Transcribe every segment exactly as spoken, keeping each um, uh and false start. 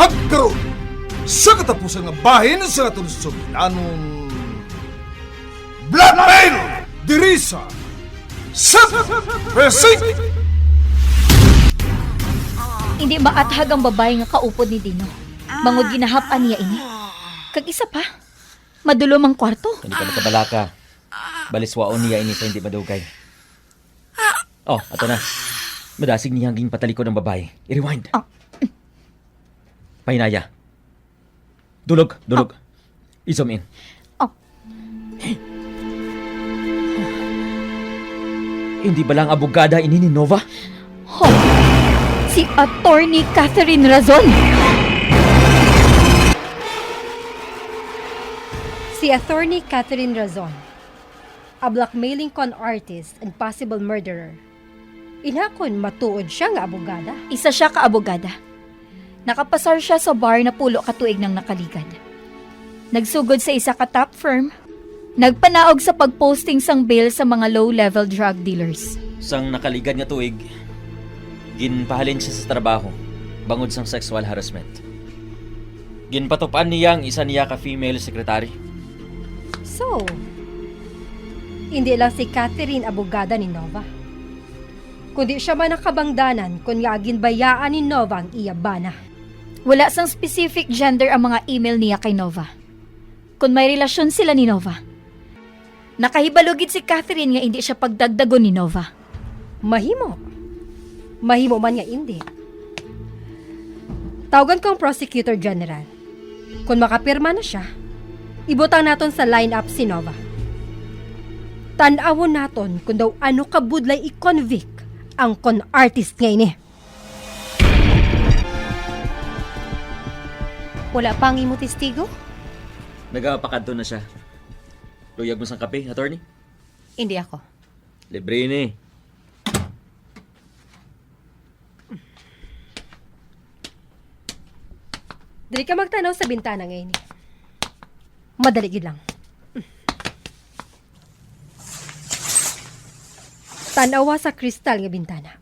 Agkaron, sa katapusan nga bahin sa aton sugilanon, blackmail diri sa Sep Precinct! Hindi maathag ang babayi nga kaupod ni Dino, bangod ginahap-an niya ini. Kag isa pa, madulom ang kwarto. Hindi ka magkabalaka. Baliswaon niya ini sa hindi madugay. Oh, ato na. Madasig niya ang ginpatalikod ang babayi. I-rewind. Ah. Pahinaya. Dulog, dulog. I-zoom in. Oh. Hindi bala ang abogada ini ni Nova? Oh. Si Attorney Catherine Razon. Si Attorney Catherine Razon, a blackmailing con artist and possible murderer. Inakon matuod siya nga abogada. Isa siya ka abogada. Nakapasar siya sa bar napulo ka tuig nang nakaligad. Nagsugod sa isa ka top firm. Nagpanaog sa pag-posting sang bail sa mga low-level drug dealers. Sang nakaligad nga tuig, ginpahalin siya sa trabaho bangod sang sexual harassment. Ginpatupaan niya ang isa niya ka female secretary. So, hindi lang si Catherine abogada ni Nova, kundi siya man ang kabangdanan kon ngaa ginbayaan ni Nova ang iya bana. Wala sang specific gender ang mga email niya kay Nova. Kon may relasyon sila ni Nova, nakahibalo gid si Catherine nga indi siya pagdagdagon ni Nova. Mahimo. Mahimo man nga indi. Tawgan ko ang Prosecutor General. Kon makapirma na siya, ibutang naton sa lineup si Nova. Tan-awon naton kon daw ano kabudlay i-convict ang con artist nga ini. Wala pa ang imo testigo? Nagapakadto na siya. Luyag mo sang kape, attorney? Hindi ako. Libre ni. Diri ka magtanaw sa bintana nga ini. Madali gid lang. Tanawa sa kristal nga bintana.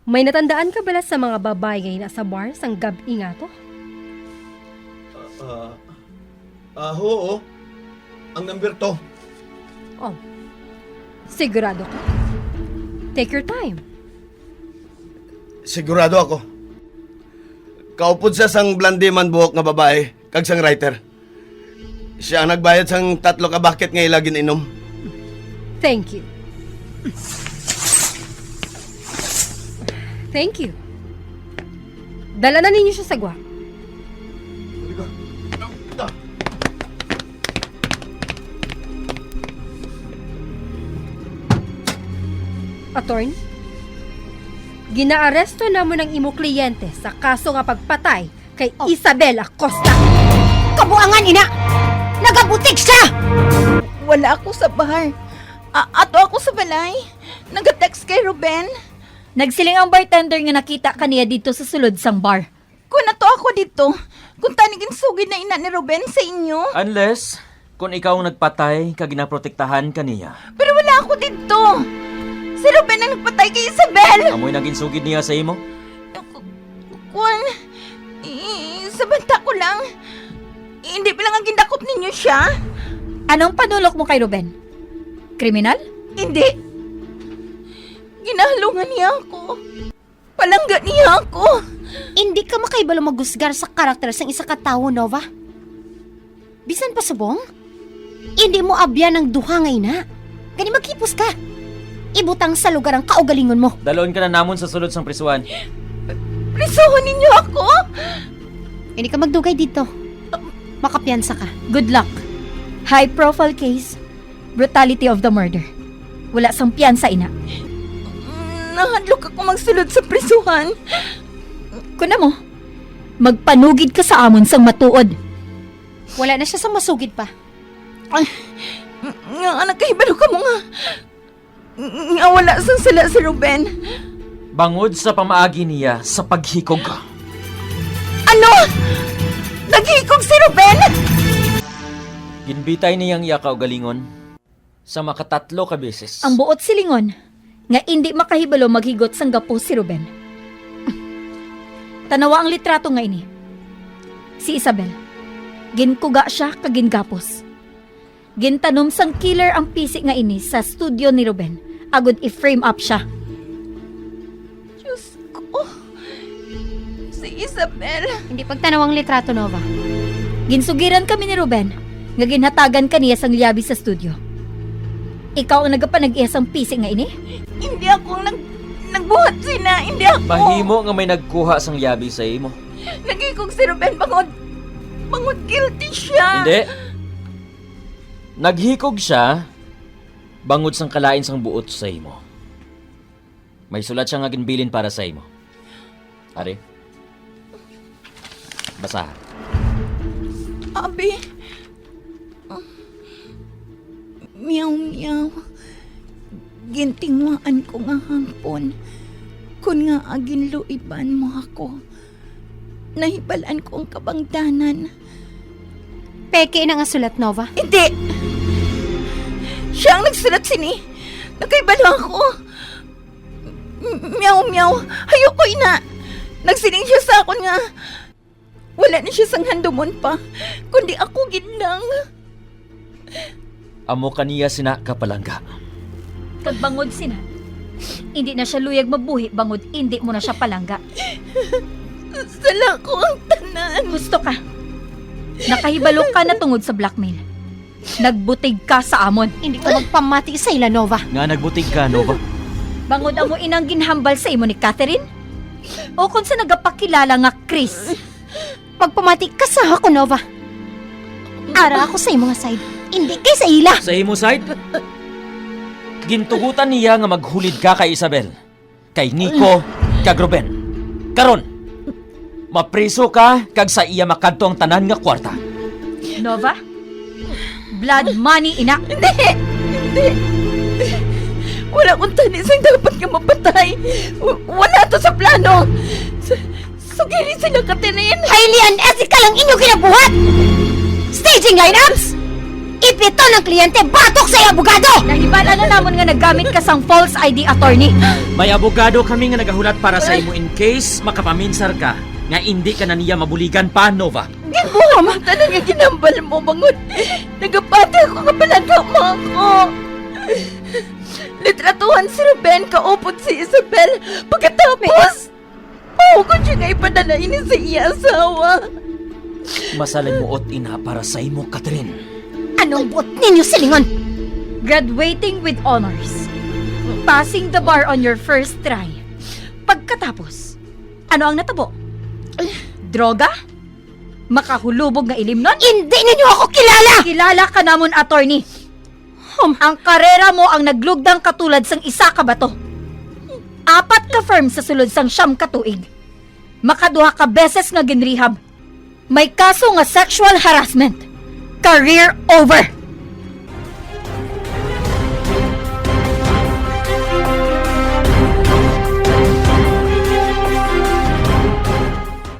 May natandaan ka bala sa mga babayi nga ina sa bar sang gab-i nga to? Ah, ah, ah, oo. Ang number two. Oh. Sigurado ka? Take your time. Sigurado ako. Kaupod siya sang blonde man buhok nga babayi kag sang writer. Siya ang nagbayad sang tatlo ka bucket nga ila gin-inom. Thank you. Thank you. Dala na ninyo siya sa gwa. Attorney, ginaaresto namon ang imo kliyente sa kaso nga pagpatay kay Oh. Isabel Acosta. Kabuangan, ina! Nagabutig siya! Wala ako sa bar. A-, ato ako sa balay. Nag-text kay Ruben. Nagsiling ang bartender nga nakita ka niya didto sa sulod sang bar. Kon ato ako didto, kon tani ginsugid na ina ni Ruben sa inyo. Unless, kung ikaw ang nagpatay kag ginaprotektahan ka niya. Pero wala ako didto. Si Ruben ang nagpatay kay Isabel. Amoy nang ginsugid niya sa imo? Ku-, kuwan, i-, sa banta ko lang, hindi pa lang ang gindakop ninyo siya. Anong panulok mo kay Ruben? Kriminal? Hindi. Ginahalungan niya ako. Palangga niya ako. Hindi ka makahibalo maghusgar sa karakter sang isa ka tawo, Nova. Bisan pa subong, hindi mo abyan ang duha nga ina. Gani maghipos ka. Ibutang sa lugar ang kaugalingon mo. Dalon ka na namon sa sulod sang prisuhan. Prisuhon ninyo ako? Hindi ka magdugay didto. Makapiyansa ka. Good luck. High profile case. Brutality of the murder. Wala sang piyansa, ina. Mm, nahadlok ako magsulod sa prisuhan. Kuno mo, magpanugid ka sa amon sang matuod. Wala na siya sang masugid pa. Ay, nga anak, kahibalo ka mo nga, nga wala sang sala si Ruben. Bangod sa pamaagi niya sa paghikog. Ano? Naghikog si Ruben? Ginbitay niya ang iya kaugalingon sa makatatlo ka beses. Ang buot silingon nga indi makahibalo maghigot sang gapos si Ruben. Tanawa ang litrato nga ini. Si Isabel. Ginkuga sia kag gingapos. Gintanom sang killer ang pisi nga ini sa studio ni Ruben agod i-frame up sia. Diyos ko. Si Isabel. Hindi pagtanaw ang litrato, Nova. Ginsugiran kami ni Ruben nga ginhatagan kaniya sang liabi sa studio. Ikaw ang nagapanag-iya sang pisi nga ini? Hindi ako ang nag-, nagbuhat sina. Hindi ako. Mahimo nga may nagkuha sang liabi sa imo. Naghikog si Ruben bangod, bangod guilty siya. Hindi. Naghikog siya bangod sang kalain sang buot sa imo. May sulat siya nga ginbilin para sa imo. Ari. Basaha. Abi. Meow, meow. Gintinguhaan ko nga hangpon. Kon ngaa ginluiban mo ako. Nahibalaan ko ang kabangdanan. Peke ina nga sulat, Nova. Hindi! Siya ang nagsulat sini. Nakahibalo ako. M-, meow, meow. Ayoko ina. Nagsiling siya sa akon nga wala na siya sang handumon pa, kundi ako gid lang. Amo ka niya sina ka palangga. Kag bangod sina, indi na siya luyag mabuhi bangod indi mo na siya palangga. Sala ko ang tanan. Husto ka. Nakahibalo ka na tungod sa blackmail. Nagbutig ka sa amon. Hindi ka magpamati sa ila, Nova. Nga nagbutig ka, Nova? Bangod amo inang ginhambal sa imo ni Catherine? O kon sa nagapakilala nga Chris? Magpamati ka sa ako, Nova. Ara ako sa imo nga side, hindi kay sa ila. Sa imo side? Gintugutan niya nga maghulid ka kay Isabel, kay Nico, kag Ruben. Karon, mapriso ka kag sa iya makadto ang tanan nga kwarta. Nova? Blood money, ina. Hindi! Hindi! Wala akong tani sing dapat nga mapatay. W-, wala to sa plano. S-, sugiri sila, Catherine. Highly unethical ang inyong ginabuhat! Staging lineups! Ipiton ang kliyente batok sa abogado! Nahibal-an na namon nga naggamit ka sang false I D, attorney. May abogado kami nga nagahulat para sa imo in case makapaminsar ka nga indi ka na niya mabuligan pa, Nova. Ginbuham ang tanan nga ginhambal mo, bangod nagapati ako nga palangga mo ako. Litratuhan si Ruben kaupod si Isabel. Pagkatapos, pahugon siya nga ipadala ini sa iya asawa. Masalimbuot ina para sa imo, Catherine. Anong buot ninyo silingon? Graduating with honors. Passing the bar on your first try. Pagkatapos, ano ang natabo? Droga? Makahulubog nga ilimnon? Hindi ninyo ako kilala! Kilala ka namon, attorney. Hum. Ang karera mo ang naglugdang katulad sang isa ka bato. Apat ka firm sa sulod sang siyam ka tuig. Makaduha ka beses nga ginrehab. May kaso nga sexual harassment. Career over.